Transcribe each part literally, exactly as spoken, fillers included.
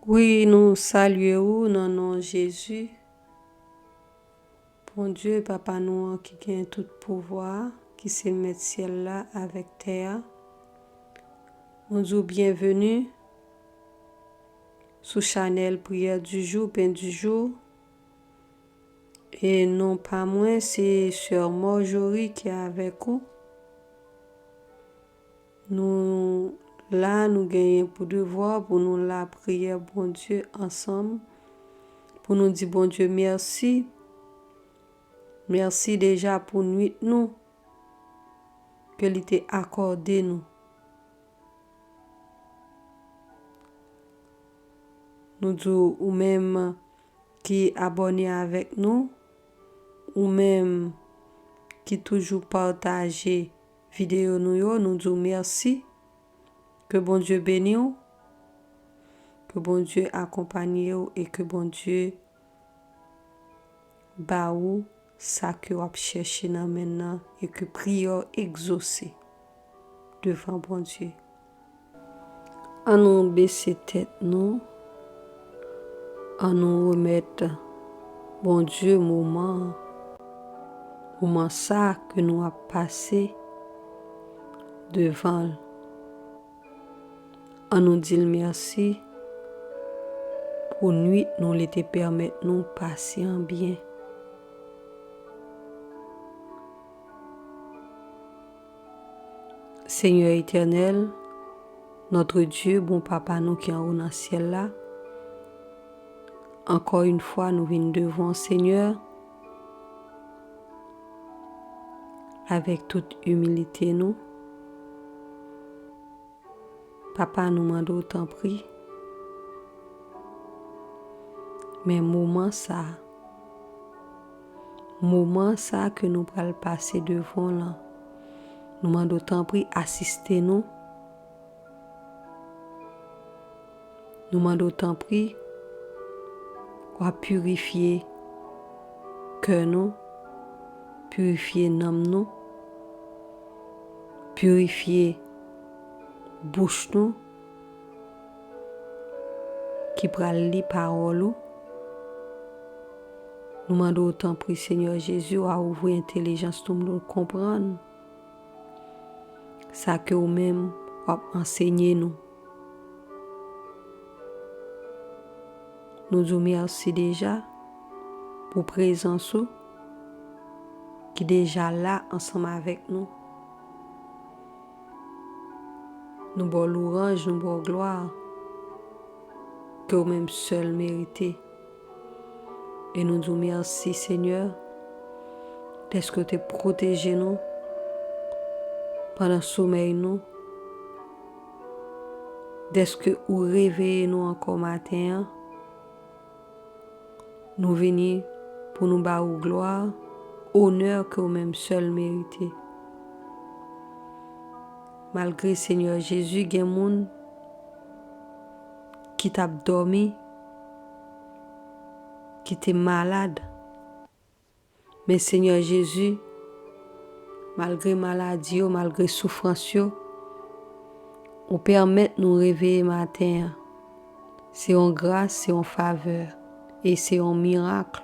Wi, nou salye ou nan non Jezi. Bondye, Papa nou an ki gen tout pouvwa a, ki se Mèt syèl la avèk tè a, nou di w byenveni sou chanèl Prière du jour, Pain du jour. E non pa mwen, se sè Marjorie ki avèk ou. Nou la, nou genyen pou devwa pou nou lapriyè Bondye ansanm, pou nou di Bondye mèsi. Mèsi deja pou nwit nou ke li te akòde nou. Nou di w, ou menm ki abòne avèk nou, ou menm ki toujou pataje videyo nou yo, nou di w mèsi. Ke Bondye beni w, ke Bondye akonpanye w e ke Bondye ba ou sa ke w ap chèche nan men l nan e ke priyè w egzose devan Bondye. An nou bese tèt nou, an nou remèt Bondye moman an, moman sa ke nou ap pase devan l. An nou di l mèsi pou nwit nou li te pèmèt nou pase an byen. Senyè etènèl, notre Dieu, bon Papa nou ki anwo nan syèl la, ankò yon fwa nou vin devan w, Senyè, avèk tout imilite nou. Papa, nou mande w tanpri, men moman sa a, moman sa a ke nou pral pase devan w lan, nou mande w tanpri asiste nou. Nou mande w tanpri, w a pirifye kè nou, pirifye nanm nou, pirifye bouch nou, ki pral li pawòl ou. Nou mande w tanpri, Senyè Jezi, w a ouvri entèlijans nou pou nou konprann sa ke ou menm w ap ansenye nou. Nou di w mèsi deja pou prezans ou ki deja la ansanm avèk nou. Nou ba w louwanj, nou ba w glwa ke ou menm sèl merite. E nou di w mèsi, Senyè, dèske w te pwoteje nou pandan somèy nou, dèske ou reveye nou ankò maten an. Nou vini pou nou ba ou glwa, onè ke ou menm sèl merite. Malgre, Senyè Jezi, gen moun ki t ap dòmi, ki te malad. Men, Senyè Jezi, malgre maladi yo, malgre soufrans yo, ou pèmèt nou reveye maten an. Se yon gras, se yon favè, e se yon mirak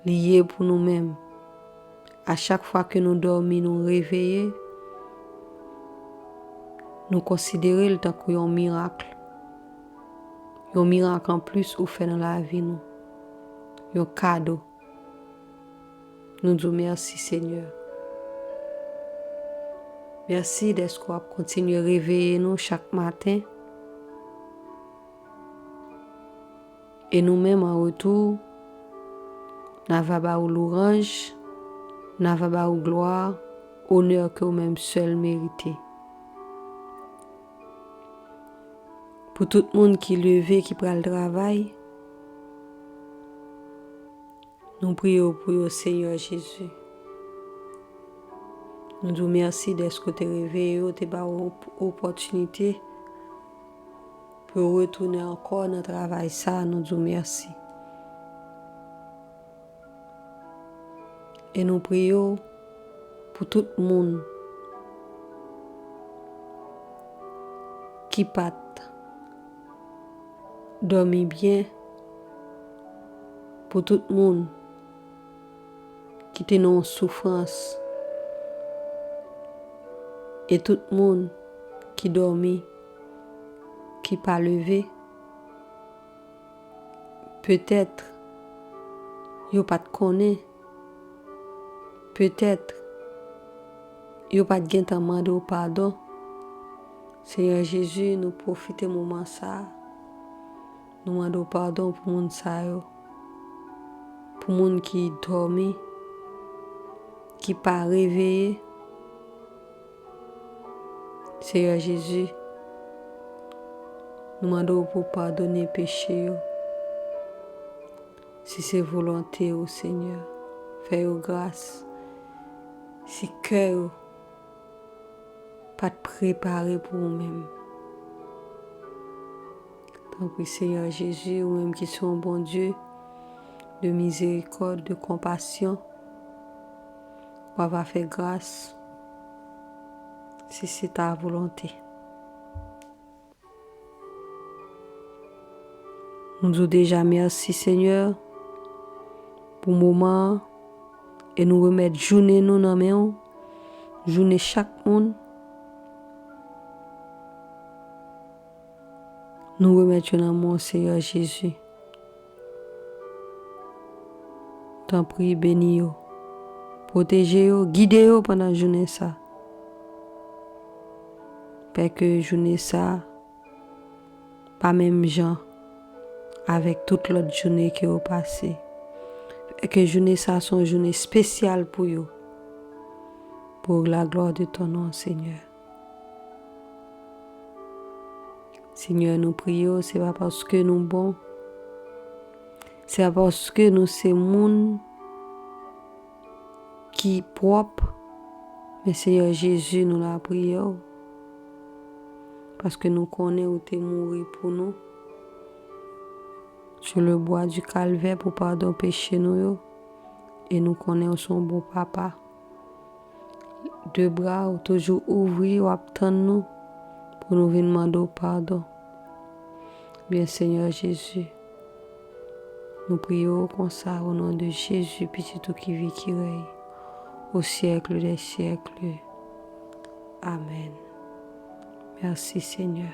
li ye pou nou menm. A chak fwa ke nou dòmi, nou reveye, nou konsidere l tankou yon mirak. Yon mirak anplis ou fè nan lavi nou. Yon kado. Nou di w mèsi, Senyè. Mèsi dèske w ap kontinye reveye nou chak maten. E nou menm, an retou, n a va ba ou louwanj, n a va ba ou glwa, onè ke ou menm sèl merite. Pou tout moun ki leve, ki pral travay, nou priye w pou yo, Senyè Jezi. Nou di w mèsi dèske w te reveye yo, te ba yo op-, opòtinite pou yo retounen ankò nan travay sa a, nou di w mèsi. E nou priye w pou tout moun ki pa t Dòmi byen pou tout moun ki te nan yon soufrans e tout moun ki dòmi, ki pa leve. Petèt yo pa t konnen. Petèt yo pa t gentan mande w padon. Senyè Jezi, nou pwofite moman sa a. Nou mande w padon pou moun sa yo. Pou moun ki dòmi, ki pa reveye. Senyè Jezi, nou mande w pou w padone peche yo. Si se volonte w, Senyè, fè yo gras. Si kè yo pa t prepare pou ou menm. Tanpri, Senyè Jezi, ou menm ki se yon Bondye de mizerikòd, de konpasyon, w ava fè gras, si se ta volonte. Nou di w deja mèsi, Senyè, pou moman an, e nou remèt jounen nou nan men w, jounen chak moun. Nou remèt yo nan men w, Senyè Jezi. Tanpri, beni yo. Pwoteje yo, gide yo pandan jounen sa. Fè ke jounen sa pa menm jan avèk tout lòt jounen ke yo pase. Fè ke jounen sa se yon jounen espesyal pou yo. Pour la gloire de ton nom, Seigneur. Senyè, nou priye w, se pa paske nou bon, se pa paske nou se moun ki pwòp, men Senyè Jezi, nou la priye w, paske nou konnen ou te mouri pou nou sur le bois du Calvaire pou padon peche nou yo, e nou konnen ou se yon bon papa. De bra ou toujou ouvri, w ap tann nou pou nou vin mande w padon. Byen, Senyè Jezi, nou priye w konsa, o non de Jezi, pitit ou ki viv, ki rèy, au siècle des siècles. Amèn. Mèsi, Senyè.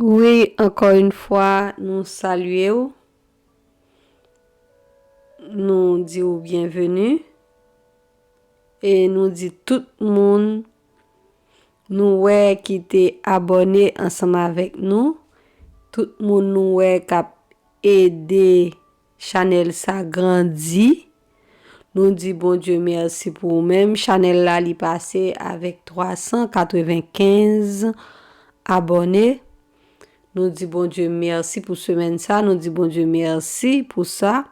Wi, ankò yon fwa, nou salye w. Nou di w byenveni. E nou di tout moun nou wè ki te abòne ansanm avèk nou, tout moun nou wè k ap ede chanèl sa grandi. Nou di Bondye mèsi pou ou menm. Chanèl la, li pase avèk twa san katrevenkenz abòne. Nou di Bondye mèsi pou semèn sa. Nou di Bondye mèsi pou sa.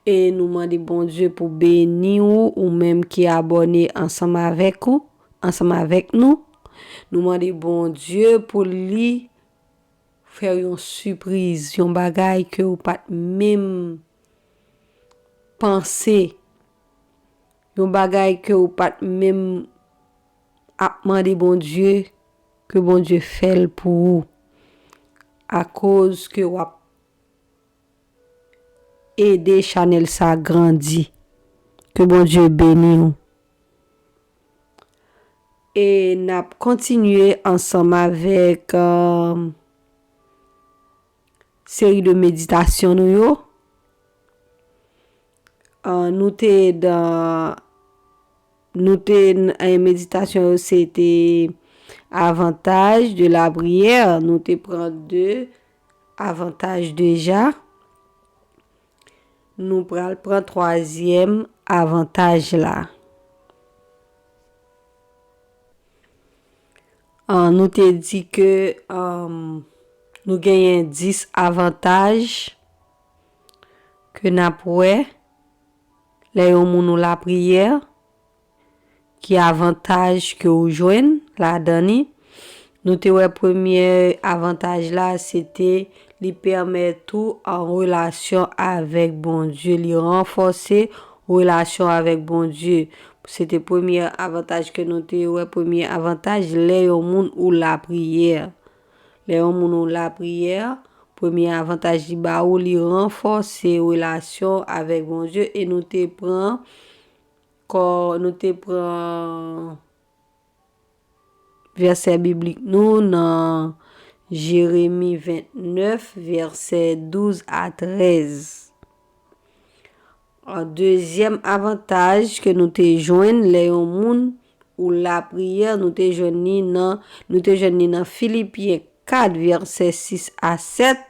E nou mande Bondye pou beni ou, ou menm ki abòne ansanm avèk ou, ansanm avèk nou. Nou mande Bondye pou li fè w yon sipriz, yon bagay ke w pa t menm panse, yon bagay ke w pa t menm ap mande Bondye, ke Bondye fè l pou ou, akoz ke w ap ede chanèl sa grandi. Ke Bondye beni w. E n ap kontinye ansanm avèk, euh, seri de meditasyon nou yo. Euh, nou te dan, nou te, eh, meditasyon yo se te avantaj de la priyè. Nou te pran de avantaj deja. Nou pral pran twazyèm avantaj la. Ah, nou te di ke, um, nou genyen dis avantaj ke n ap wè lè yon moun ou lapriyè. Ki avantaj ke w jwenn ladan li? Nou te wè premye avantaj la, se te li pèmèt ou an relasyon avèk Bondye, li ranfòse relasyon avèk Bondye. Se te premye avantaj ke nou te wè, premye avantaj lè yon moun ou lapriyè. Lè yon moun ou lapriyè, premye avantaj li ba ou, li ranfòse relasyon avèk Bondye e nou te pran kò, nou te pran vèsè biblik nou nan Jeremi vennèf, vèsè douz a trèz. An dezyèm avantaj ke nou te jwenn lè yon moun ou lapriyè, nou te jwenn li nan, nou te jwenn li nan Filipyen kat, vèsè sis a sèt.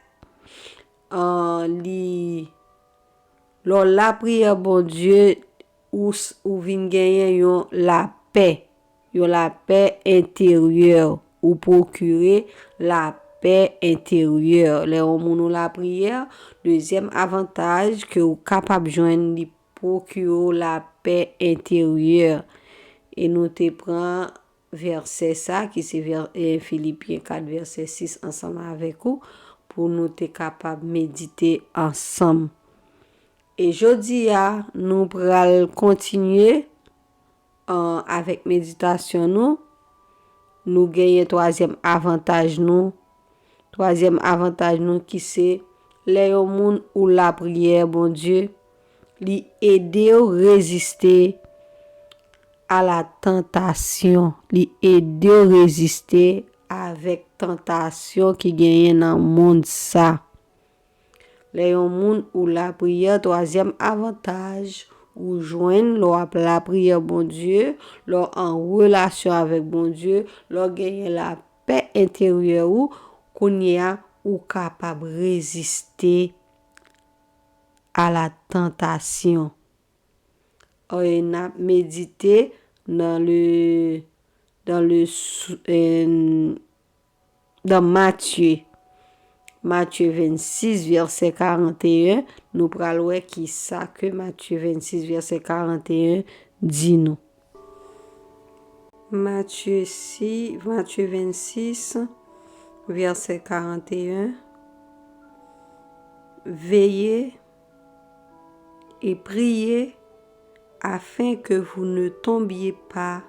An, li, lè w lapriyè Bondye, ou s-, ou vin genyen yon lapè, yon lapè enteryè, ou pwokire lapè enteryè. Lè yon moun ou lapriyè, dezyèm avantaj ke ou kapab jwenn, li pwokire w lapè enteryè. E nou te pran vèsè sa, ki se vè-, e, Filipyen kat, vèsè sis, ansanm avèk ou, pou nou te kapab medite ansanm. E jodi a, nou pral kontinye, an, avèk meditasyon nou. Nou genyen twazyèm avantaj nou. Twazyèm avantaj nou ki se, lè yon moun ou lapriyè Bondye, li ede w reziste a la tantasyon. Li ede w reziste avèk tantasyon ki genyen nan mond sa. Lè yon moun ou lapriyè, twazyèm avantaj ou jwenn lè w ap lapriyè Bondye, lè w an relasyon avèk Bondye, lè w genyen lapè enteryè ou, kounye a, ou kapab reziste a la tantasyon. E n ap medite nan le, dans le, s-, euh, dans Matthieu. Matthieu vennsis, vèsè karanteyen. Nou pral wè ki sa ke Matthieu vennsis, vèsè karanteyen di nou. Matthieu si, Matthieu vennsis, vèsè karanteyen. Veillez et priez afin que vous ne tombiez pas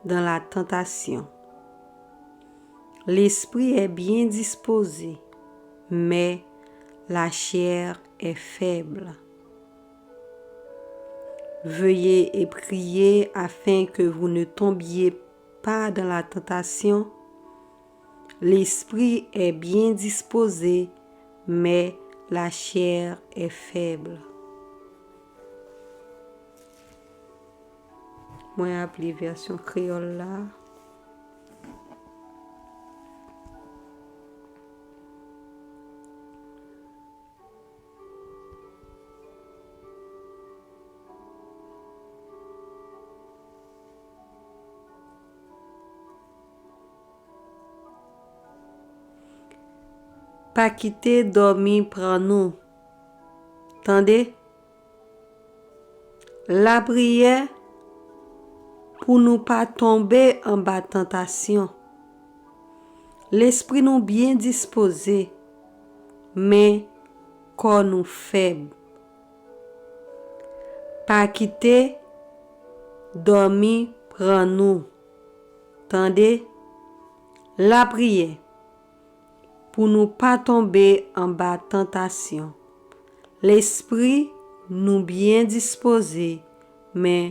dans la tentation. L'esprit est bien disposé, mais la chair est faible. Veillez et priez afin que vous ne tombiez pas dans la tentation. L'esprit est bien disposé, mais la chair est faible. Mwen ap li vèsyon kreyòl la. Pa kite dòmi pran nou. Tande? Lapriyè pou nou pa tonbe anba tantasyon. Lespri nou byen dispoze, men kò nou fèb. Pa kite dòmi pran nou. Tande, lapriyè pou nou pa tonbe anba tantasyon. Lespri nou byen dispoze, men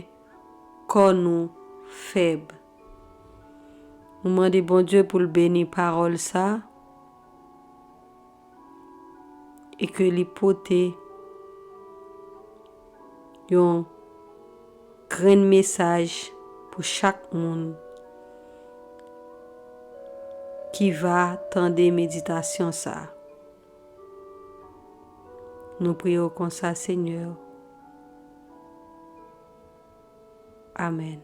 kò nou fèb. Nou mande Bondye pou l beni pawòl sa e ke li pote yon grenn mesaj pou chak moun ki va tande meditasyon sa. Nou priye w konsa, Senyè. Amèn.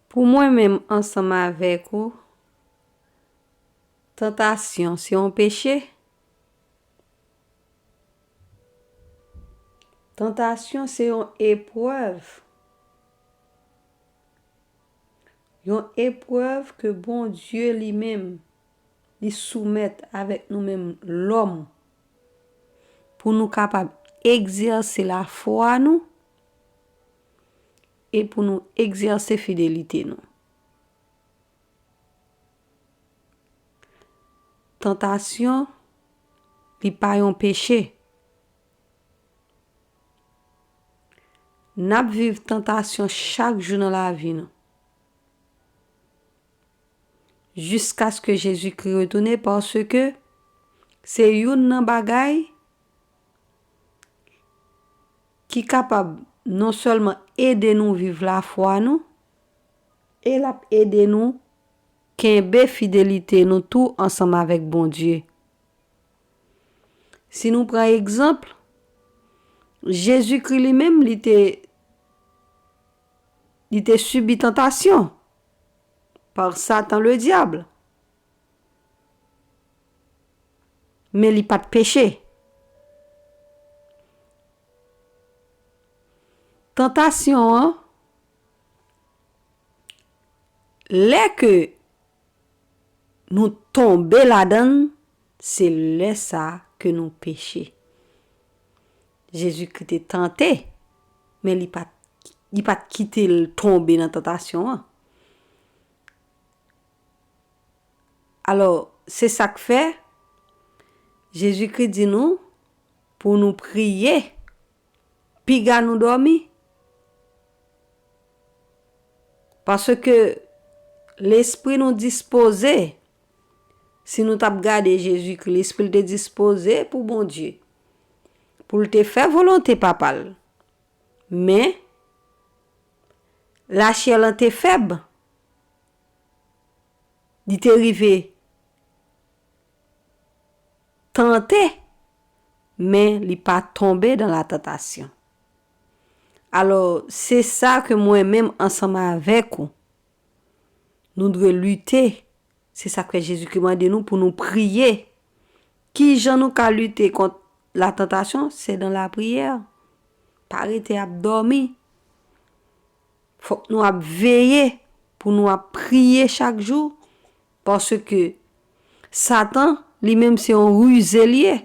Pou mwen menm ansanm avèk ou, tantasyon se yon peche? Tantasyon se yon eprèv. Yon eprèv ke Bondye li menm, li soumèt avèk nou menm lòm, pou nou kapab egzèse lafwa nou e pou nou egzèse fidelite nou. Tantasyon, li pa yon peche. N ap viv tantasyon chak jou nan lavi nou. Jiskaske Jezikri retounen, paske se youn nan bagay ki kapab non sèlman ede nou viv lafwa nou, e l ap ede nou kenbe fidelite nou tou ansanm avèk Bondye. Si nou pran egzanp, Jezikri li menm, li te, li te sibi tantasyon pa Satan Ledyab. Men li pa t peche. Tantasyon an, lè ke nou tonbe ladan l, se lè sa a ke nou peche. Jezikri te tante, men li pa t, li pa t kite l tonbe nan tantasyon an. Alò, se sa k fè Jezikri di nou pou nou priye piga nou dòmi. Paske lespri nou dispoze, si nou t ap gade Jezikri, lespri l te dispoze pou Bondye, pou l te fè volonte Papa l. Men, lachè lan te fèb. Li te rive tante, men li pa tonbe dan la tantasyon. Alò, se sa ke mwen menm ansanm avèk ou, nou dwe lite. Se sa k fè Jezikri mande nou pou nou priye. Ki jan nou ka lite kont la tantasyon? Se dan lapriyè. Pa rete ap dòmi. Fòk nou ap veye, pou nou ap priye chak jou, paske Satan, li menm, se yon rize l ye.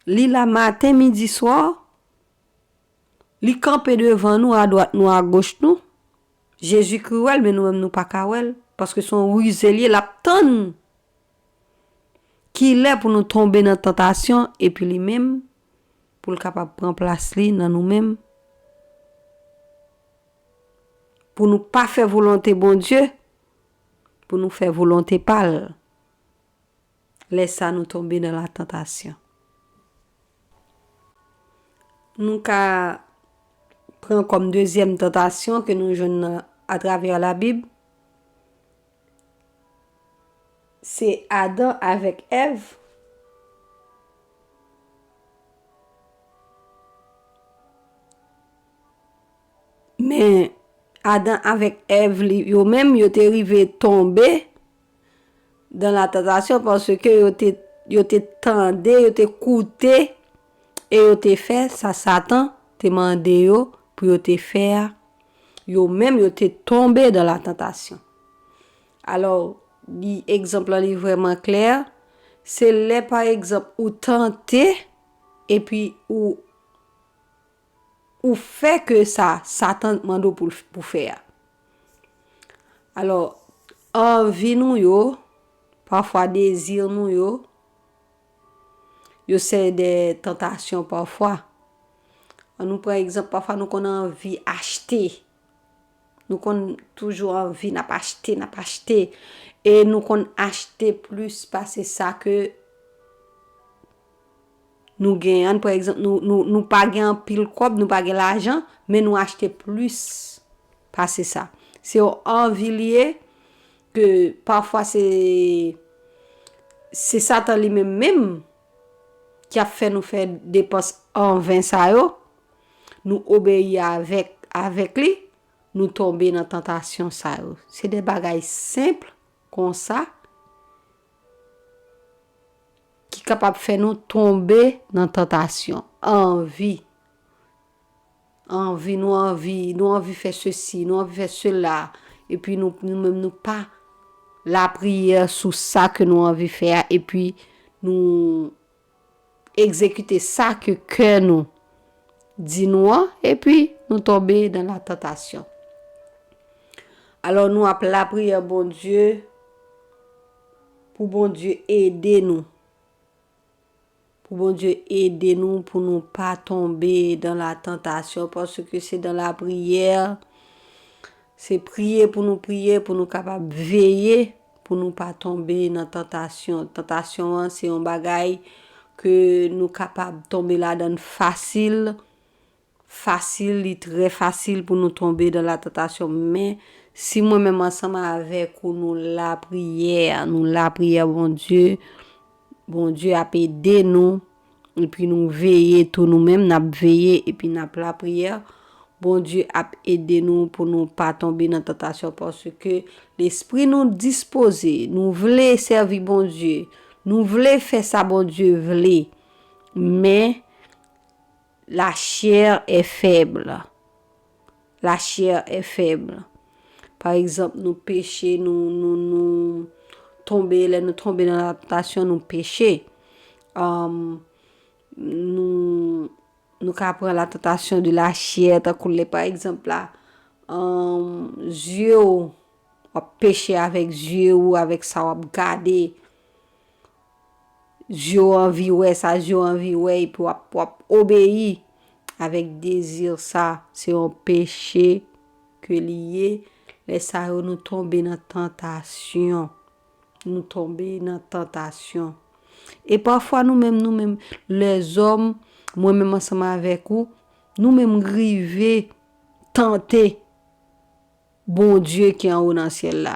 Li la maten, midi, swa, li kanpe devan nou, adwat nou, agoch nou. Jezikri wè l, men nou menm nou pa ka wè l, paske se yon rize l ye, l ap tann kilè pou nou tonbe nan tantasyon, epi li menm, pou l kapab pran plas li nan nou menm, pou nou pa fè volonte Bondye, pou nou fè volonte pa l. Lè sa nou tonbe nan la tantasyon. Nou ka pran kòm dezyèm tantasyon ke nou jwenn nan, atravè Labib, se Adan avèk Èv. Men Adan avèk Èv, li, yo menm, yo te rive tonbe dan la tantasyon, paske yo te, yo te tande, yo te koute, e yo te fè sa Satan te mande yo pou yo te fè a. Yo menm, yo te tonbe dan la tantasyon. Alò, li, egzanp lan, li vrèman klè. Se lè, pa egzanp, ou tante, epi ou, ou fè ke sa Satan mande w pou, pou fè a. Alò, anvi nou yo, pafwa dezi nou yo, yo se de tantasyon pafwa. An nou pran egzanp, pafwa nou konn anvi achte. Nou konn toujou anvi, n ap achte, n ap achte. E nou konn achte plis pase sa ke nou gen. An pran egzanp, nou, nou, nou pa gen anpil kòb, nou pa gen lajan, men nou achte plis pase sa. Se yon anvi li ye, ke pafwa se, se Satan li menm menm ki ap fè nou fè depans anven sa yo, nou obeyi avèk, avèk li, nou tonbe nan tantasyon sa yo. Se de bagay senp konsa ki kapab fè nou tonbe nan tantasyon. Anvi. Anvi, nou anvi, nou anvi fè sesi, nou anvi fè sela. Epi nou, nou menm nou pa lapriyè sou sa ke nou anvi fè a. Epi nou egzekite sa ke kè nou di nou an. Epi nou tonbe nan la tantasyon. Alò nou ap lapriyè Bondye pou Bondye ede nou. Pou Bondye ede nou pou nou pa tonbe dan la tantasyon, paske se dan lapriyè, se priye pou nou priye, pou nou kapab veye, pou nou pa tonbe nan tantasyon. Tantasyon an se yon bagay ke nou kapab tonbe ladan l fasil, fasil, li trè fasil pou nou tonbe dan la tantasyon. Men si mwen menm ansanm avèk ou nou lapriyè, nou lapriyè Bondye, Bondye ap ede nou, epi nou veye tou nou menm, n ap veye epi n ap lapriyè. Bondye ap ede nou pou nou pa tonbe nan tantasyon, paske lespri nou dispoze, nou vle sèvi Bondye, nou vle fè sa Bondye vle, men la chair est faible. La chair est faible. Pa egzanp, nou peche, nou, nou, nou tonbe, lè nou tonbe nan la tantasyon, nou peche. Um, nou, nou ka pran la tantasyon de la chair, tankou lè, pa egzanp la, um, zye w, w ap peche avèk zye ou, avèk sa w ap gade. Zye w anvi wè sa zye w anvi wè, epi w ap, w ap obeyi avèk dezi sa. Se yon peche ke li ye. Lè sa yo, nou tonbe nan tantasyon. Nou tonbe nan tantasyon. E pafwa nou menm, nou menm, lèzòm, mwen menm ansanm avèk ou, nou menm rive tante Bondye ki anwo nan syèl la.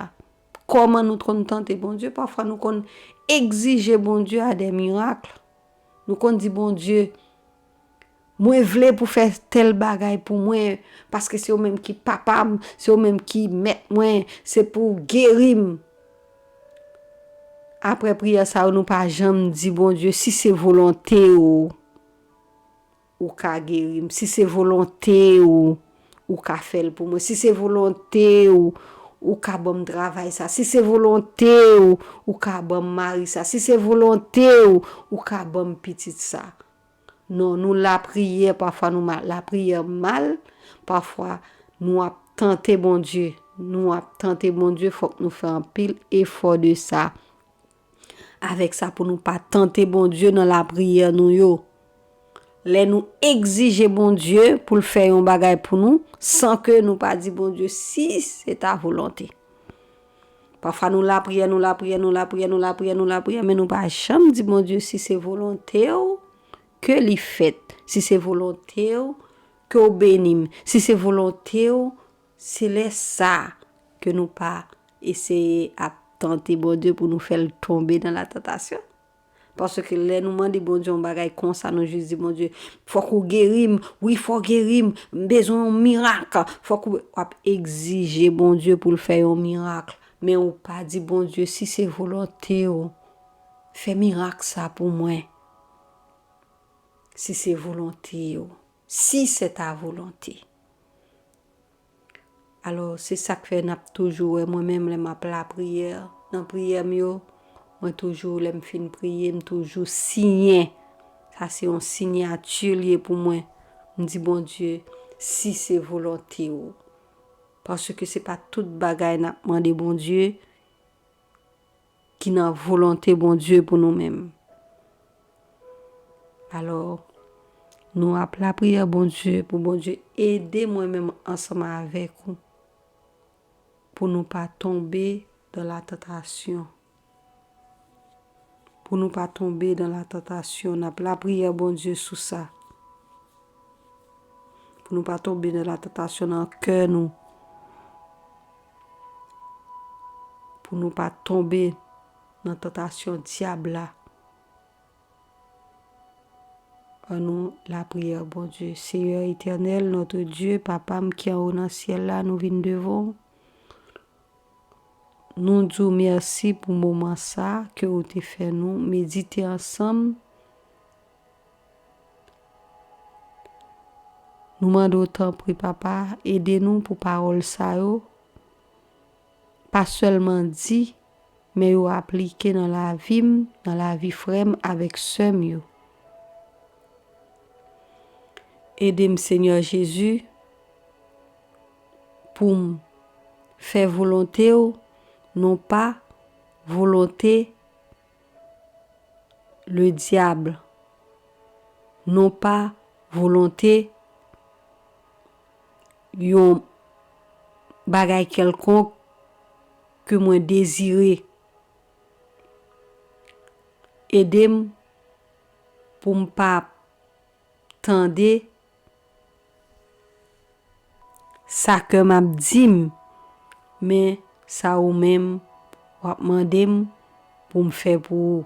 Kòman nou konn tante Bondye? Pafwa nou konn egzije Bondye a de mirak. Nou konn di Bondye, mwen vle pou fè tèl bagay pou mwen, paske se ou menm ki papa m, se ou menm ki mèt mwen, se pou w geri m. Apre priyè sa yo, nou pa janm di Bondye, si se volonte w, ou ka geri m. Si se volonte w, ou ka fè l pou mwen. Si se volonte w, ou ka ban m travay sa. Si se volonte w, ou ka ban m mari sa. Si se volonte w, ou ka ban m pitit sa. Non, nou lapriyè, pafwa nou mal, lapriyè mal, pafwa nou ap tante Bondye. Nou ap tante Bondye, fòk nou fè anpil efò de sa. Avèk sa, pou nou pa tante Bondye nan lapriyè nou yo. Lè nou egzije Bondye pou l fè yon bagay pou nou, san ke nou pa di Bondye si se ta volonte. Pafwa nou lapriyè, nou lapriyè, nou lapriyè, nou lapriyè, nou lapriyè, men nou pa janm di Bondye si se volonte w ke li fèt, si se volonte w ke w beni m, si se volonte w, se lè sa ke nou pa eseye ap tante Bondye pou nou fè l tonbe nan la tantasyon. Paske lè nou mande Bondye yon bagay konsa, nou jis di, Bondye, fòk ou geri m, wi, fò w geri m, m bezwen yon mirak, fòk ou, w ap egzije Bondye pou l fè yon mirak, men ou pa di, Bondye, si se volonte w, fè mirak sa pou mwen, si se volonte w, si se ta volonte. Alò, se sa k fè n ap toujou wè mwen menm lè m ap lapriyè, nan priyè m yo, Mwen toujou, lè m fin priye, m toujou siyen. Sa se yon siyati l ye pou mwen. M di, Bondye, si se volonte w. Paske se pa tout bagay n ap mande Bondye ki nan volonte Bondye pou nou menm. Alò, nou ap lapriyè Bondye pou Bondye ede mwen menm ansanm avèk ou, pou nou pa tonbe nan latantasyon. Pou nou pa tonbe nan latantasyon, n ap lapriyè Bondye sou sa. Pou nou pa tonbe nan latantasyon nan kè nou. Pou nou pa tonbe nan tantasyon dyab la. An nou lapriyè, Bondye. Seyè etènèl, notre Dieu, Papa m ki anwo nan syèl la, nou vin devan w. Nou di w mèsi pou moman sa ke w te fè nou medite ansanm. Nou mande w, tanpri, Papa, ede nou pou pawòl sa yo pa sèlman di, men yo aplike nan lavi m, nan lavi frè m avèk sè m yo. Ede m, Senyè Jezi, pou m fè volonte w, non pa volonte le diable, non pa volonte yon bagay kèlkonk ke mwen dezire. Ede m pou m pa tande sa kè m ap di m, men sa ou menm w ap mande m pou m fè pou ou.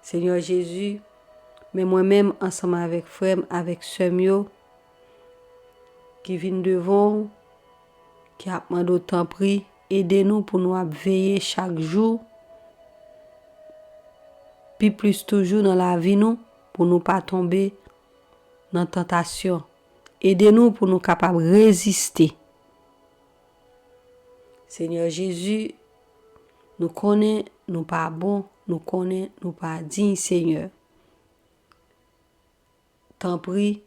Senyè Jezi, men mwen menm ansanm avèk frè m, avèk sè m yo ki vin devan w, ki ap mande w, tanpri, ede nou pou nou ap veye chak jou, pi plis toujou nan lavi nou, pou nou pa tonbe nan tantasyon. Ede nou pou nou kapab reziste. Senyè Jezi, nou konnen nou pa bon, nou konnen nou pa diy, Senyè. Tanpri,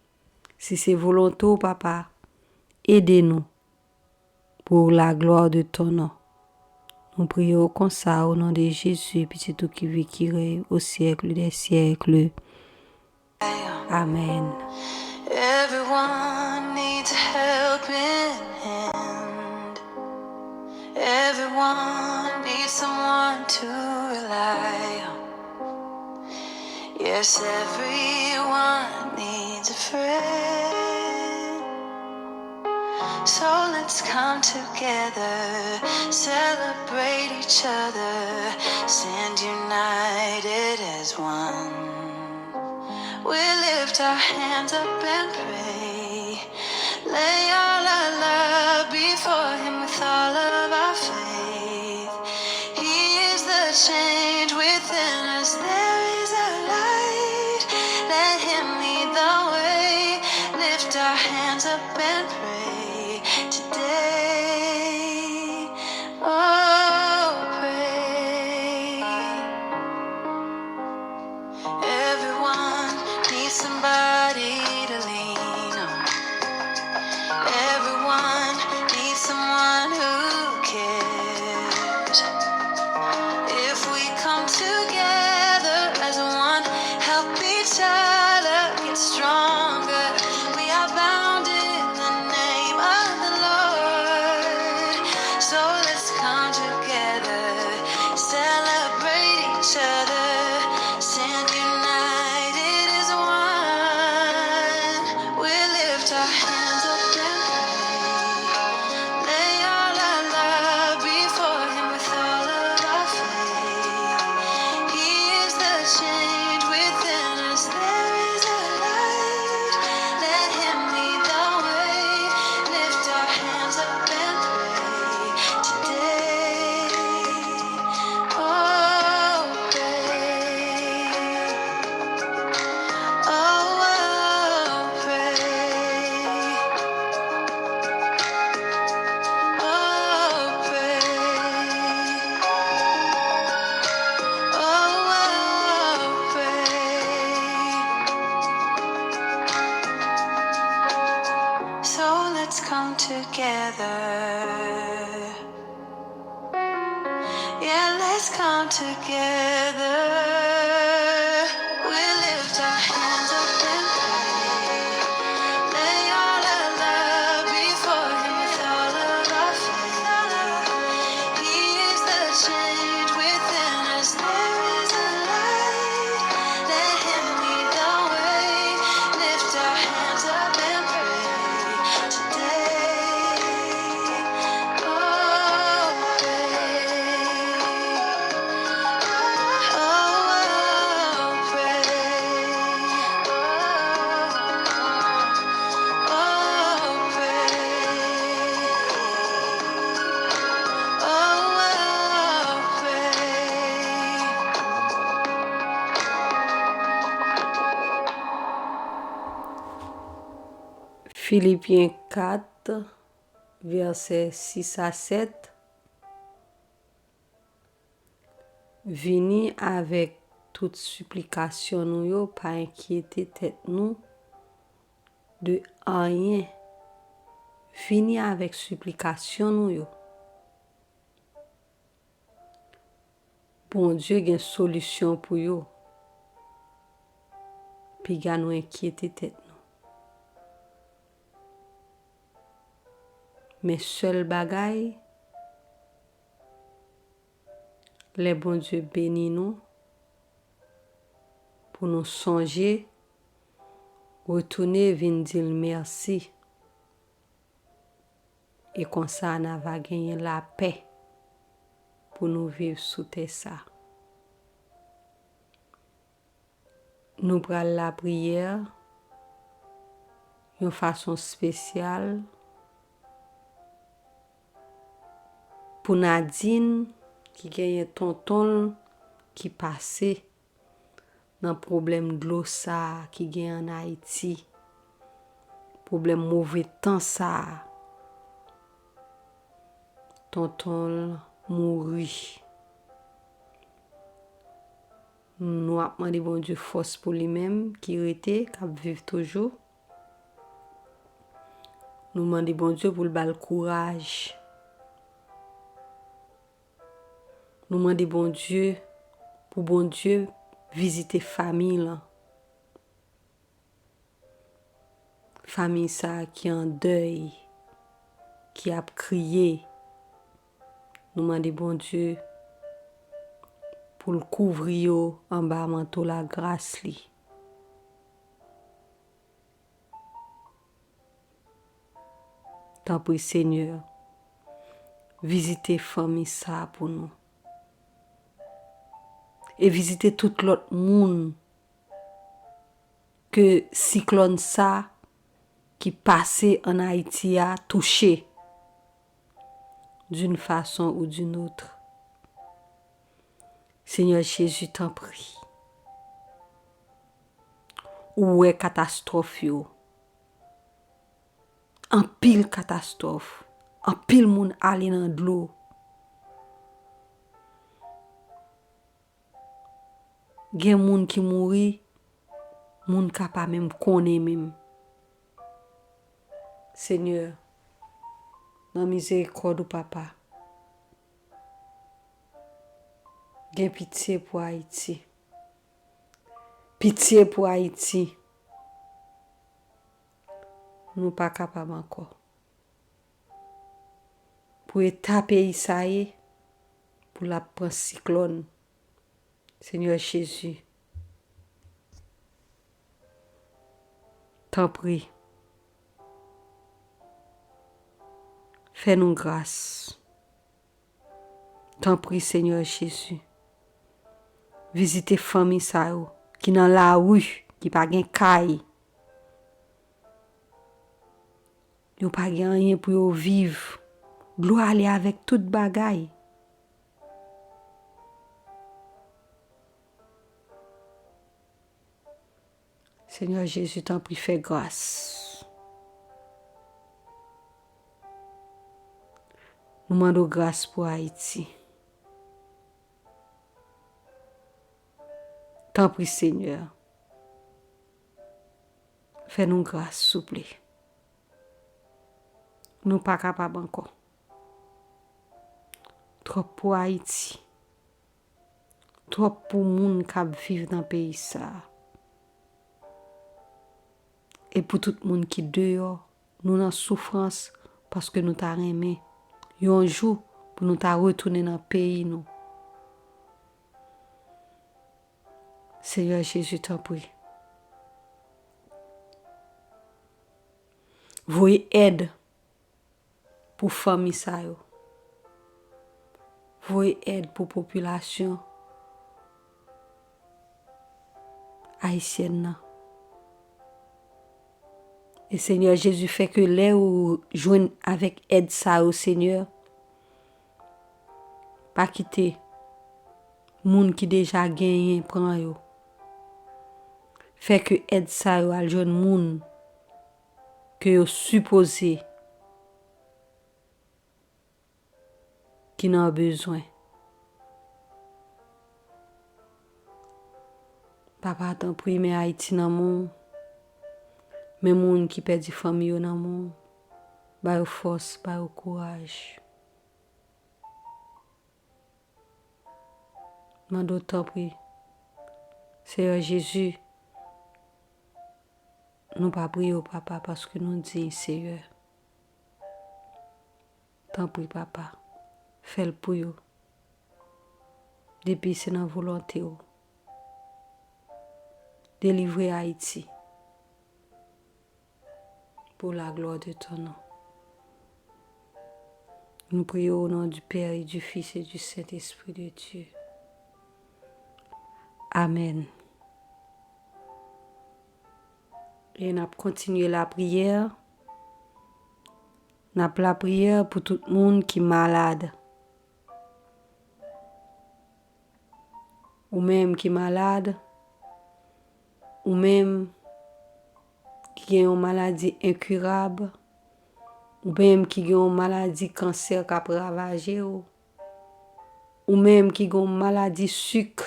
si se volonte w, Papa, ede nou pour la gloire de ton nom. Nou priye w konsa, o non de Jezi, Pitit ou ki viv, ki rèy o syèk dè syèk. Amen. Everyone needs a helping hand. Everyone needs someone to rely on. Yes, everyone needs a friend. So let's come together, celebrate each other, stand united as one. We lift our hands up and pray. Lay all our love before Him with all of our faith. He is the change within us. There is a light. Let Him lead the way. Lift our hands up and pray today. Oh, pray. Everyone needs somebody to lean on. Everyone needs someone who cares. If we come together, Let's come together. We lift our hands up and pray. Lay all our love before Him with all of our faith. He is the change within us. There is a light. Let Him lead the way. Lift our hands up and pray today. Oh, pray. Oh, pray. Oh, pray. Oh, pray. Filipyen kat, vèsè sis a sèt. Vini avèk tout siplikasyon nou yo, pa enkyete tèt nou de anyen. Vini avèk siplikasyon nou yo. Bondye gen solisyon pou yo. Piga nou enkyete tèt nou. Men sèl bagay, lè Bondye beni nou, pou nou sonje, retounen vin di l mèsi. E konsa, n a va genyen lapè pou nou viv sou tè sa. Nou pral lapriyè yon fason espesyal pou Nadine ki genyen tonton l ki pase nan pwoblèm dlo sa a ki gen ann Ayiti, pwoblèm move tan sa a. Tonton l mouri. Nou ap mande Bondye fòs pou li menm ki rete, k ap viv toujou. Nou mande Bondye pou l ba l kouraj. Nou mande Bondye pou Bondye vizite fanmi l lan. Fanmi sa a ki an dèy, ki ap kriye, nou mande Bondye pou l kouvri yo anba manto lagras li. Tanpri, Senyè, vizite fanmi sa a pou nou. E vizite tout lòt moun ke siklòn sa ki pase ann Ayiti a touche d'une façon ou d'une autre. Senyè Jezi, tanpri. Ou wè katastwòf yo. Anpil katastwòf. Anpil moun ale nan dlo. Gen moun ki mouri, moun ka pa menm konnen menm. Senyè, nan mizerikòd ou, Papa, gen pitye pou Ayiti. Pitye pou Ayiti. Nou pa kapab ankò. Pou eta peyi sa ye, pou l ap pran siklòn. Senyè Jezi, tanpri, fè nou gras. Tanpri, Senyè Jezi, vizite fanmi sa yo ki nan lari, ki pa gen kay. Yo pa gen anyen pou yo viv. Dlo ale avèk tout bagay. Senyè Jezi, tanpri, fè gras. Nou mande w gras pou Ayiti. Tanpri, Senyè, fè nou gras, souple. Nou pa kapab ankò. Twòp pou Ayiti. twòp pou moun k ap viv nan peyi sa a. E pou tout moun ki deyò, nou nan soufrans paske nou ta renmen yon jou pou nou ta retounen nan peyi nou. Senyè Jezi, tanpri, voye èd pou fanmi sa yo. Voye èd pou popilasyon ayisyèn nan. E Senyè Jezi, fè ke lè yo jwenn avèk èd sa yo, Senyè, pa kite moun ki deja genyen pran yo. Fè ke èd sa yo al jwenn moun ke yo sipoze ki nan bezwen. Papa, tanpri, men Ayiti nan men w. Men moun ki pèdi fanmi yo nan men w. Ba yo fòs, ba yo kouraj. Mande w, tanpri, Seyè Jezi, nou pa priye w, Papa, paske nou diy, Seyè. Tanpri, Papa, fè l pou yo. Depi se nan volonte w, delivre Ayiti pour la gloire de ton nom. Nou priye au nom du Père et du Fils et du Saint-Esprit de Dieu. Amèn. E n ap kontinye lapriyè. N ap lapriyè pou tout moun ki malad. Ou menm ki malad, ou menm ki gen yon maladi enkirab, ou menm ki gen yon maladi kansè k ap ravaje w, ou menm ki gen yon maladi sik,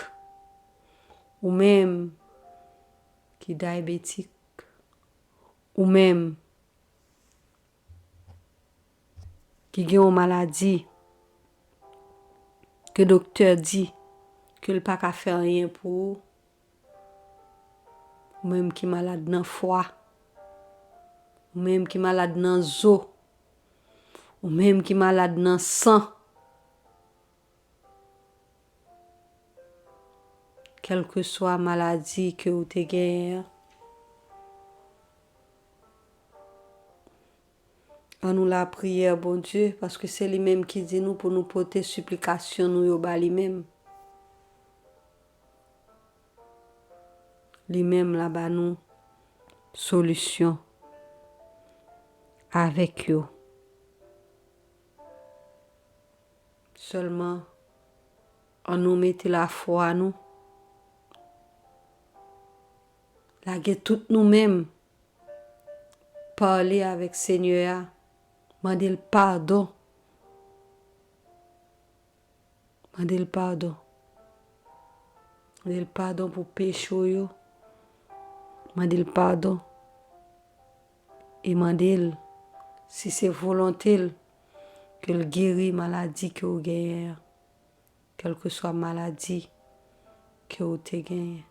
ou menm ki dyabetik, ou menm ki gen yon maladi ke doktè di ke l pa ka fè anyen pou ou, ou menm ki malad nan fwa, ou menm ki malad nan zo, ou menm ki malad nan san, kèlkeswa maladi ke ou te genyen an, an nou lapriyè, Bondye, paske se li menm ki di nou pou nou pote siplikasyon nou yo ba li menm. Li menm l a ba nou solisyon avèk yo. Sèlman, an nou mete lafwa nou, lage tout nou menm, pale avèk Senyè a, mande l padon. Mande l padon. Mande l padon pou peche w yo. Mande l padon. E mande l, si se volonte l, ke l geri maladi ke w genyen an, kèlkeswa maladi ke w te genyen.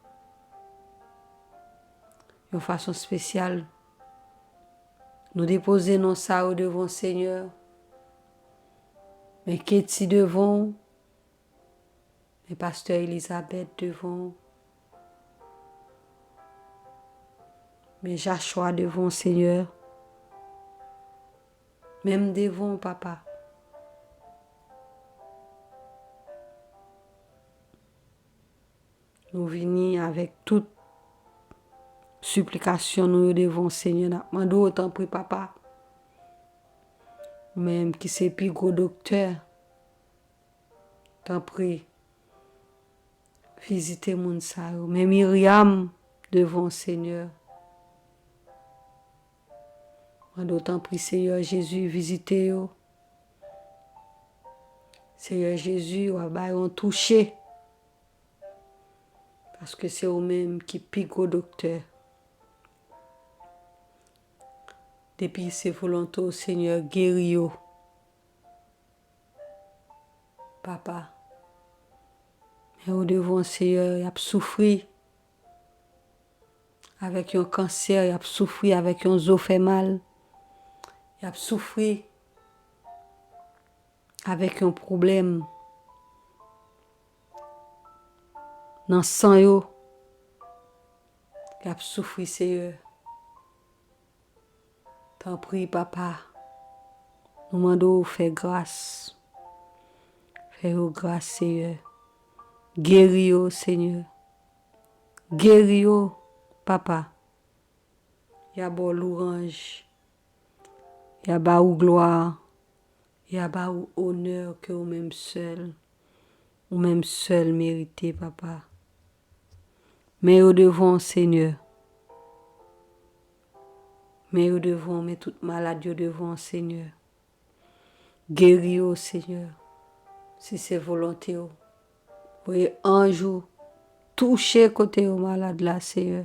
Yon fason espesyal, nou depoze non sa yo devan w, Senyè. Men Ketty devan w, men pastè Elizabeth devan w, men Jachwa devan w, Senyè. Men m devan w, Papa. Nou vini avèk tout siplikasyon nou yo devan w, Senyè. N ap mande w, tanpri, Papa, ou menm ki se pi gwo doktè, tanpri, vizite moun sa yo. Men Miriam devan w, Senyè. Mande w, tanpri, Seyè Jezi, vizite yo. Seyè Jezi, w a ba yo yon touche. Paske se ou menm ki pi gwo doktè. Depi se volonte w, Senyè, geri yo. Papa, Men yo devan w, Seyè, y ap soufri avèk yon kansè, y ap soufri avèk yon zo fè mal, y ap soufri avèk yon pwoblèm nan san yo, y ap soufri, Seyè. Tanpri, Papa, nou mande w fè gras. Fè yo gras, Seyè. Geri yo, Senyè. Geri yo, Papa. Y a ba w louwanj. Y a ba ou glwa. Y a ba ou onè ke ou menm sèl, ou menm sèl merite, Papa. Men yo devan w, Senyè. Men yo devan w, men tout malad yo devan w, Senyè. Geri yo, Senyè, si se volonte w. Voye anj ou touche kote yo malad la, Seyè.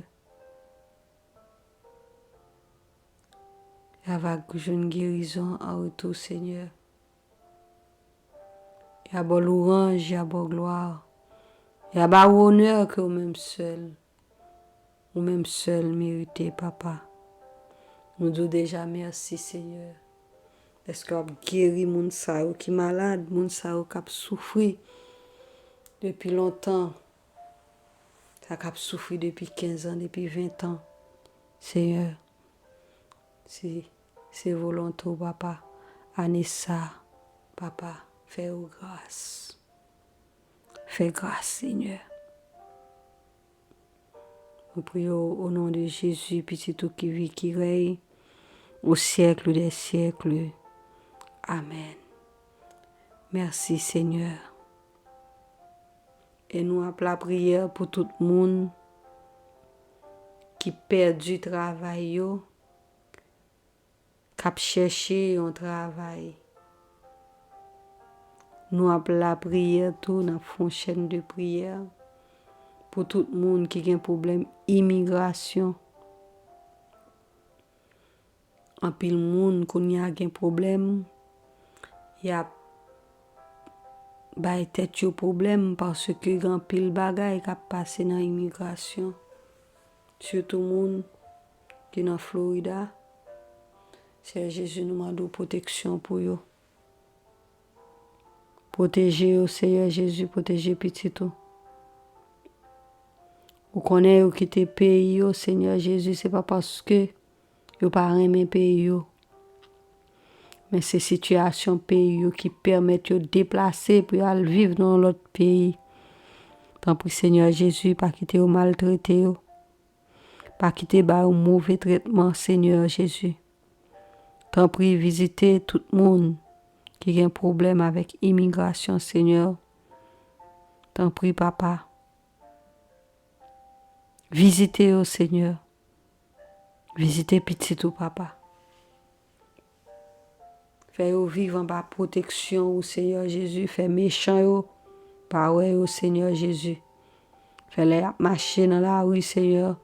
Y a va jwenn gerizon an retou, Senyè. Y a ba w louwanj, y a ba w glwa. Y a ba ou onè ke ou menm sèl, ou menm sèl merite, Papa. Nou di w deja mèsi, Senyè, dèske w ap geri moun sa yo ki malad, moun sa yo k ap soufri depi lontan, sa k ap soufri depi kenz an, depi ven an. Senyè, si se volonte w, Papa, ane sa, Papa, fè yo gras. Fè gras, Senyè. Nou priye w o non de Jezi, Pitit ou ki viv, ki rèy, o syèk dè syèk. Amèn. Mèsi, Senyè. E nou ap lapriyè pou tout moun ki pèdi travay yo, k ap chèche yon travay. Nou ap lapriyè tou, n ap fè yon chèn de priyè pou tout moun ki gen pwoblèm imigrasyon. Anpil moun kounye a gen pwoblèm, y ap bay tèt yo pwoblèm paske gen anpil bagay k ap pase nan imigrasyon. Sitou moun ki nan Florida. Seyè Jezi, nou mande w pwoteksyon pou yo. Pwoteje yo, Seyè Jezi, pwoteje pitit ou. Ou konnen yo kite peyi yo, Seyè Jezi, se pa paske yo pa renmen peyi yo. Men se sitiyasyon peyi yo ki pèmèt yo deplase pou y al viv nan yon lòt peyi. Tanpri, Seyè Jezi, pa kite yo maltrete yo. Pa kite ba yo move tretman, Seyè Jezi. Tanpri, vizite tout moun ki gen pwoblèm avèk imigrasyon, Seyè. Tanpri, Papa. Vizite yo, Seyè. Vizite pitit ou, Papa. Fè yo viv anba pwoteksyon ou, Seyè Jezi. Fè mechan yo pa wè yo, Seyè Jezi. Fè lè y ap mache nan lari, Seyè,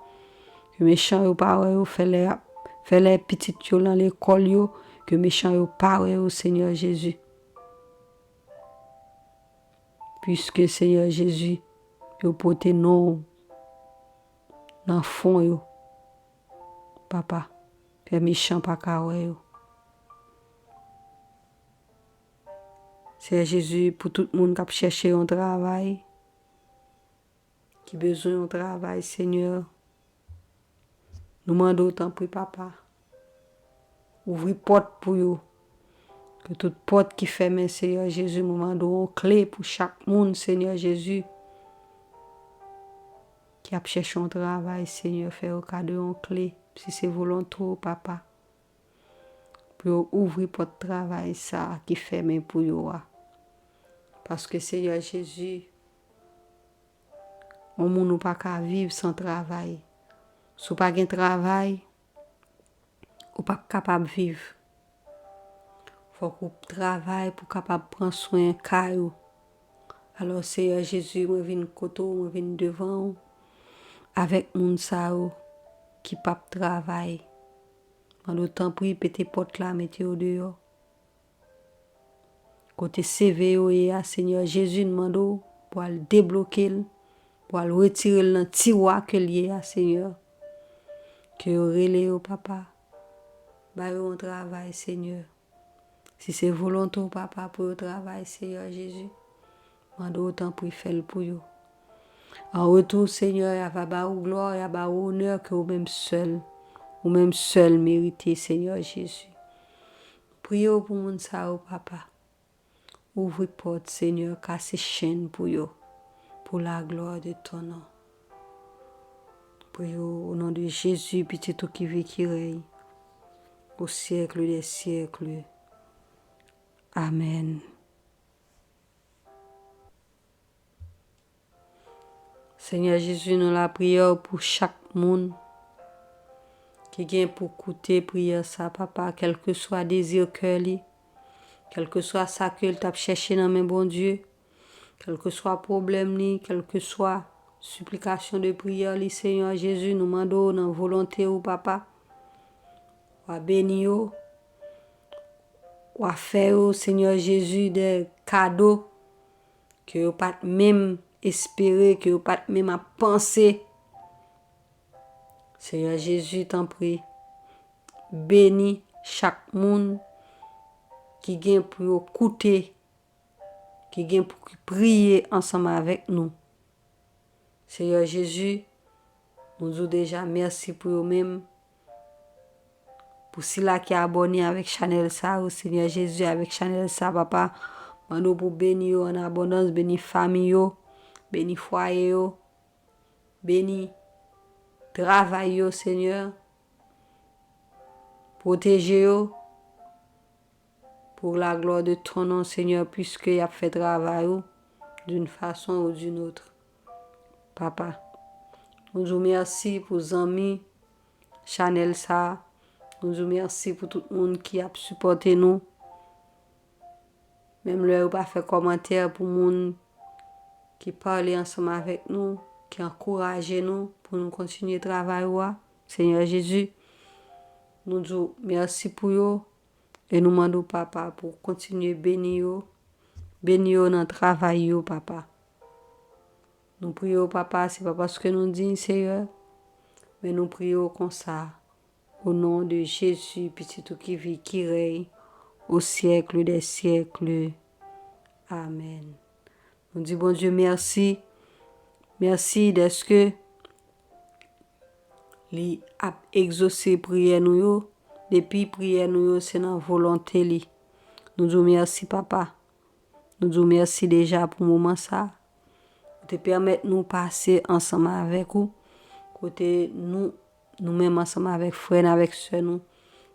ke mechan yo pa wè yo. Fè lè y ap, fè lè pitit yo nan lekòl yo, ke mechan yo pa wè yo, Seyè Jezi. Piske, Seyè Jezi, yo pote non w nan fon yo. Papa, fè mechan pa ka wè yo. Seyè Jezi, pou tout moun k ap chèche yon travay, ki bezwen yon travay, Seyè, nou mande w, tanpri, Papa, ouvri pòt pou yo. Ke tout pòt ki fèmen, Seyè Jezi, mwen mande w yon kle pou chak moun, Seyè Jezi, ki ap chèche yon travay, Seyè, fè yo kado yon kle, si se volonte w, Papa, pou yo ouvri pòt travay sa a ki fèmen pou yo a. Paske, Seyè Jezi, yon moun ou pa ka viv san travay. Si w pa gen travay, ou p ap kapab viv. Fòk ou travay pou w kapab pran swen kay ou. Alò, Seyè Jezi, mwen vin kote w, mwen vin devan w avèk moun sa yo ki p ap travay. Mande w, tanpri, pete pòt la, mete yo deyò. Kote C V yo ye a, Seyè Jezi, n mande w, pou al debloke l, pou al retire l nan tiwa ke l ye a, Senyè. Ke yo rele yo, papa. Ba yo yon travay, Senyè. Si se volonte w, papa, pou yo travay, Senyè Jezi, mande w tanpri fè l pou yo. An retou, Senyè, y a va ba ou glwa, y a ba ou onè ke ou menm sèl, ou menm sèl merite, Senyè Jezi. Priye w pou moun sa yo, papa. Ouvri pòt, Senyè, kase chenn pou yo, pour la gloire de ton nom. Priye w o non de Jezi, Pitit ou ki viv, ki rèy, au siècle des siècles. Amèn. Senyè Jezi, nou lapriyè w pou chak moun ki gen pou koute priyè sa, papa, kèlkeswa dezi kè li, kèlkeswa sa ke l t ap chèche nan men Bondye, kèlkeswa pwoblèm li, kèlkeswa siplikasyon de priyè li, Senyè Jezi, nou mande w nan volonte w, papa, w a beni yo, w a fè yo, Senyè Jezi, de kado ke yo pa t menm espere, ke yo pa t menm ap panse. Senyè Jezi, tanpri, beni chak moun ki gen pou yo koute, ki gen pou ki priye ansanm avèk nou. Senyè Jezi, nou di w deja mèsi pou yo menm. Pou sila ki abòne avèk chanèl sa, o Senyè Jezi, avèk chanèl sa, papa, mande w pou beni yo an abondans, beni fanmi yo, beni fwaye yo, beni travay yo, Senyè. Pwoteje yo pour la gloire de ton nom, Senyè, puiske y ap fè travay ou d'une façon ou d'une autre. Papa, nou di w mèsi pou zanmi chanèl sa. Nou di w mèsi pou tout moun ki ap sipòte nou. Menm lè yo pa fè kòmantè, pou moun ki pale ansanm avèk nou, ki ankouraje nou pou nou kontinye travay ou a, Senyè Jezi, nou di w mèsi pou yo e nou mande w, papa, pou w kontinye beni yo, beni yo nan travay yo, papa. Nou priye w, papa, se pa paske nou diy, Senyè, men nou priye w konsa. O non de Jezi, Pitit ou ki viv, ki rèy, au siècle des siècles. Amèn. Nou di Bondye mèsi. Mèsi dèske li ap egzose priyè nou yo. Depi priyè nou yo se nan volonte li. Nou di w mèsi, papa. Nou di w mèsi deja pou moman sa. Ou te pèmèt nou pase ansanm avèk ou, kote nou, nou menm ansanm avèk frè n, avèk sè nou,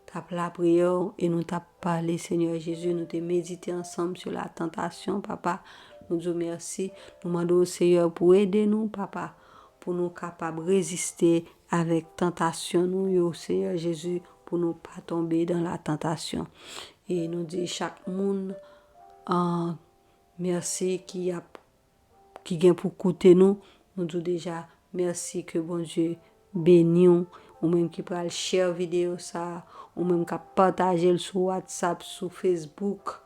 t ap lapriyè w e nou t ap pale, Senyè Jezi, nou te medite ansanm sur la tentation, papa. Nou di w mèsi. Nou mande w, Senyè, pou ede nou, papa, pou nou kapab reziste avèk tantasyon nou yo, Senyè Jezi, pou nou pa tonbe dans la tentation. E nou di chak moun, an, mèsi ki ap, ki gen pou koute nou. Nou di w deja mèsi, ke Bondye beni w. Ou menm ki pral share videyo sa, ou menm k ap pataje l sou WhatsApp, sou Facebook,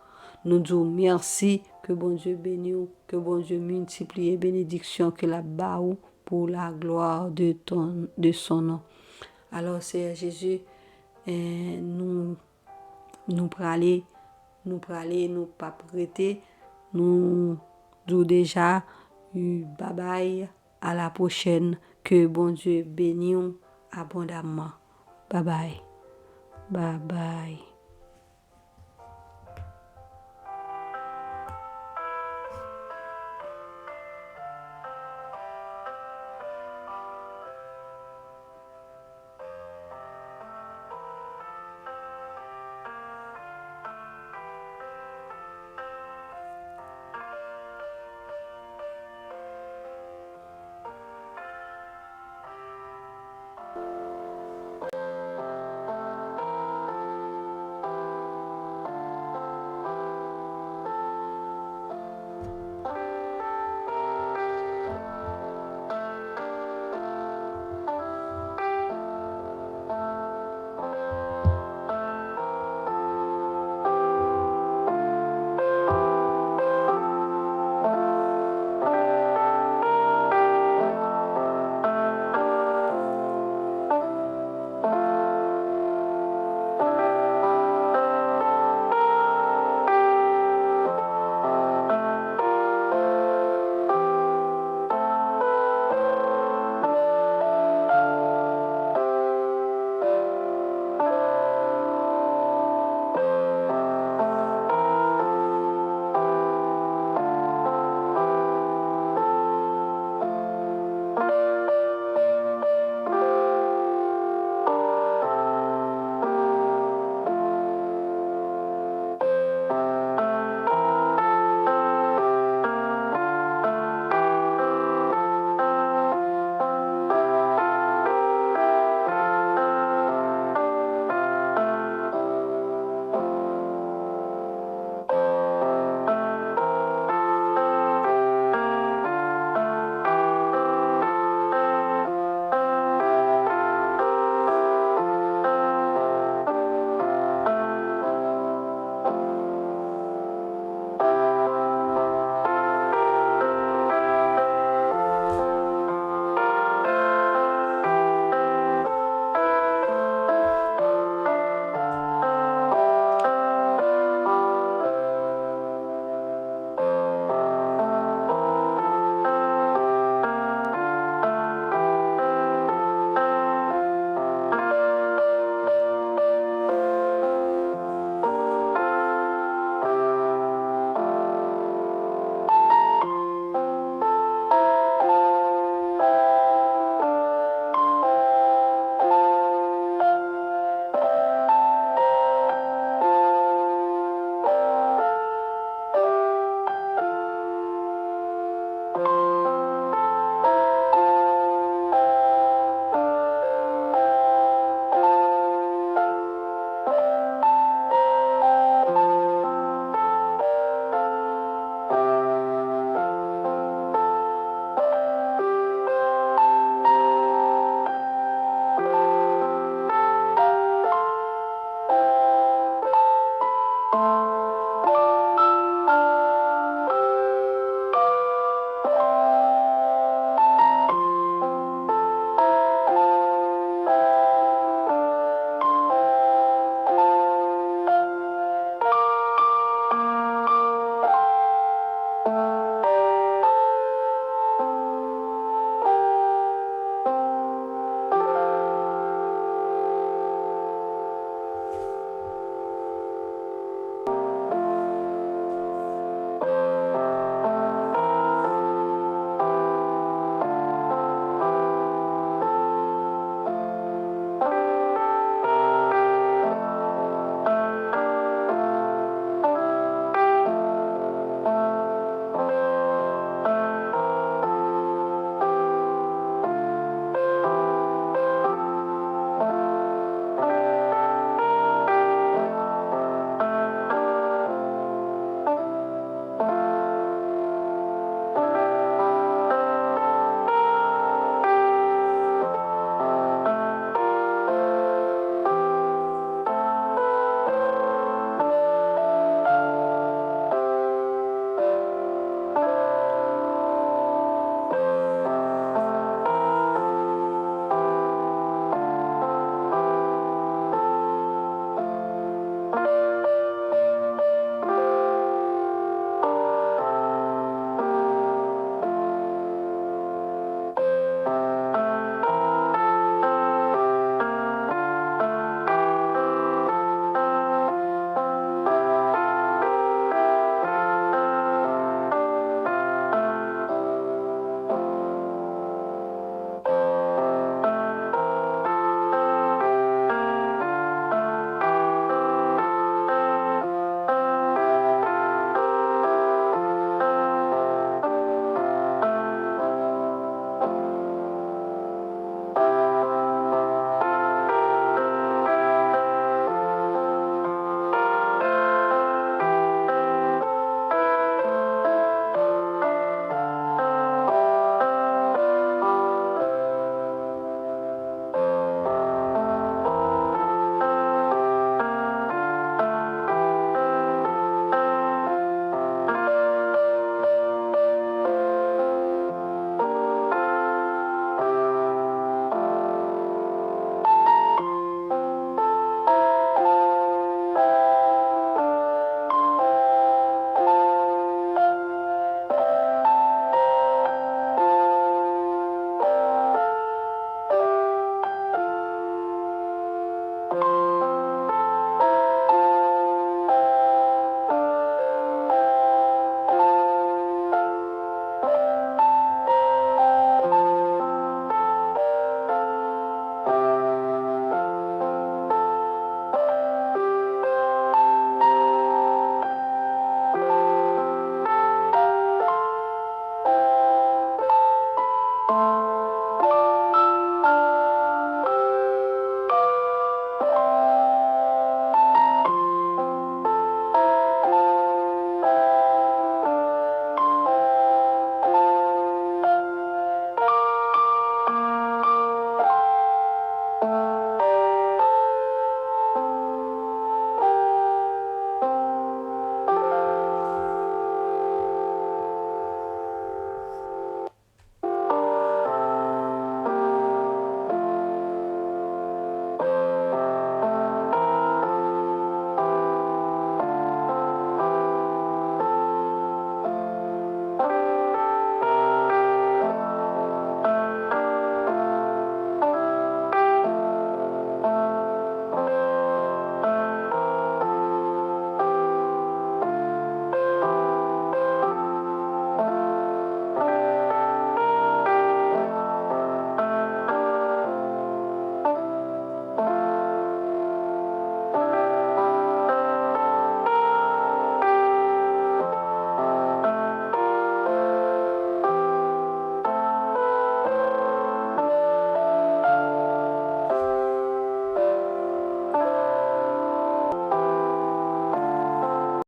nou di w mèsi, ke Bondye beni w, ke Bondye miltipliye benediksyon ke l ap ba ou pour la gloire de ton, de son nom. Alò, Senyè Jezi, eh, nou, nou prale, nou prale, nou p ap rete. Nou di w deja, babay, a la pwochèn, ke Bondye beni w abondamman. Babay. Babay.